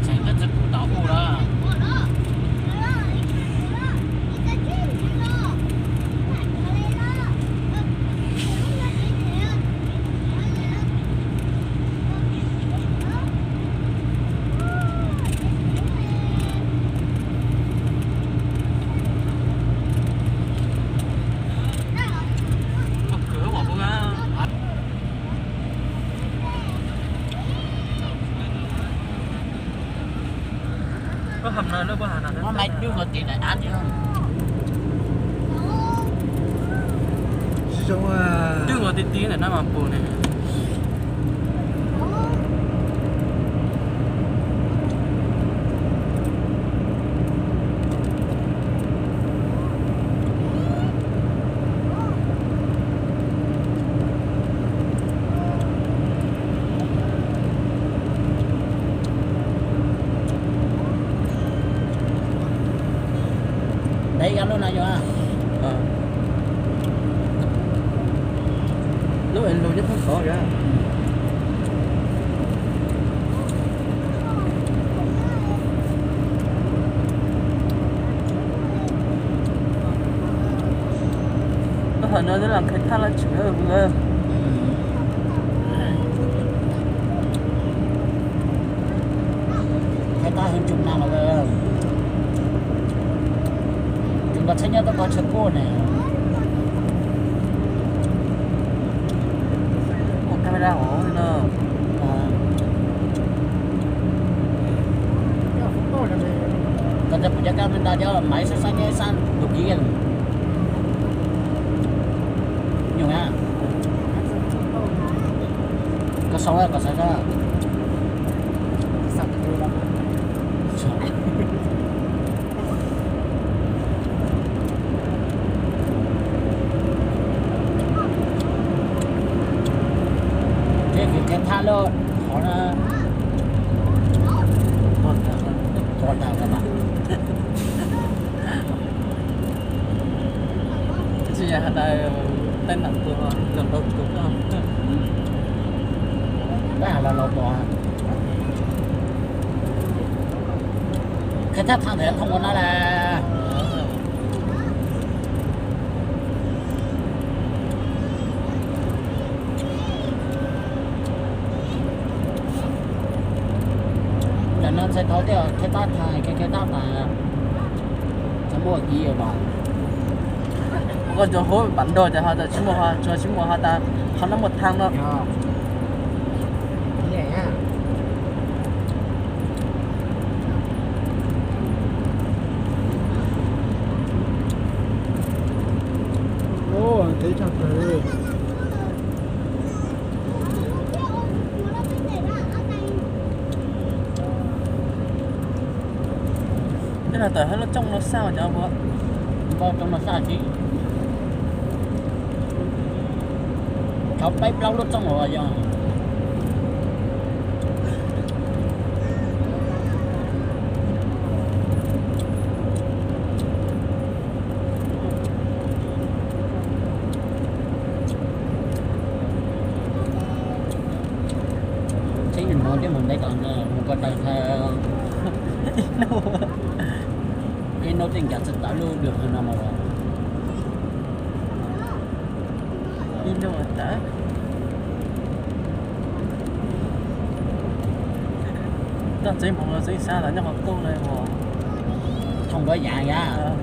Tseem koj txiv kuv tau hu lawm. Muab maiv twb nkaus tim daim av thiab. Twb nkaus ti ti ntawm no mas pus ne. Ntev ib lub no yog lub es lug nyob thoob tod yog. Koj hais no twb los khai thaj lab tshwm. Khai thaj hwv tsoom na los, tsoom npaj txheeb nyob tau ko tshav kuj ne. Ua camera hov no. Koj cov pum cov kab me nta cov maiv sab sab nyob sab tus kiv nyuj na. Koj sau koj xav sab. Thiab vim qhia thaj loj qhov na, pom tag no mas. Tsis yog has tas tej nam tus los ntau tus. Tab los los pom. Khai thaj thaj ntawd thooj ua no las. Tam no ntxhais thov tias khai thaj thaj, khai thaj tas, txhob muaj kiv mas. Koj cov hauv pam nrog ces ho tsis muaj, tsis muaj ho tas qhov no muaj thaj no. Ub, ntev tshaj plaws li. Tej no tawm hab lub tsooj no xaj cov npua. Npua tsooj no xaj tsis. Thaum peb plaub lub tsooj los yog. Tseeb no thiab mus ntev tom no mus ko taw thaum ib hnub tej ncav txog tom lub dwg no mas ib hnub tawm. Noj tseeb hmoov no tseeb xav tas nyob qhov koj na os. Thooj npab yaav yaav.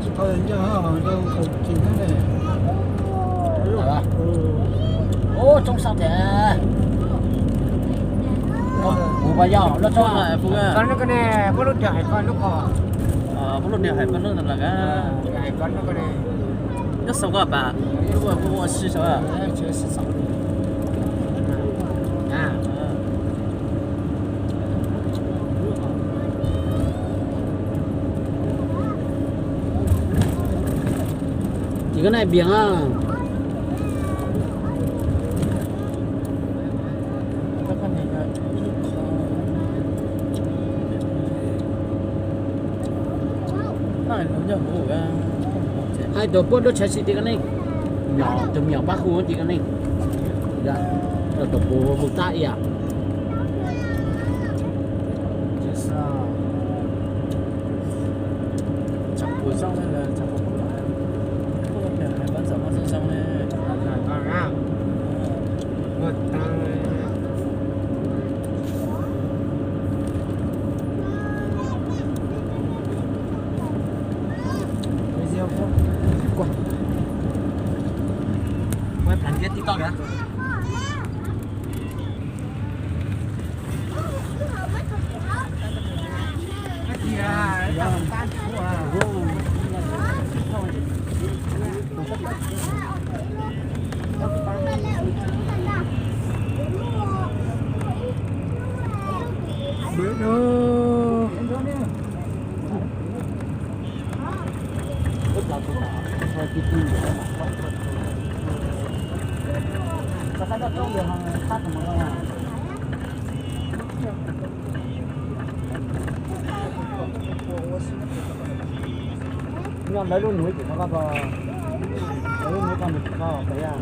Tsis tau ncaj rau tseem thiab ne. Ub, tsoob xab thiab. Kuv pas yog lub tsoob. Koj ne, muab lub diav hais koj lub ko. Muab lub diav hais koj lub ntawd los. Nyob xaus koj pas, lub ua si saud. Ces koj naj pias na. Hais tus puab duab tshav si ti ko ne, nyom tus me nyuam pab hu ti ko ne, tus puv hu tab ia. Nyob lawv lub nuv ces koj, lawv lub nuv koj mus tsis tau pes yaj.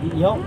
Ib yam,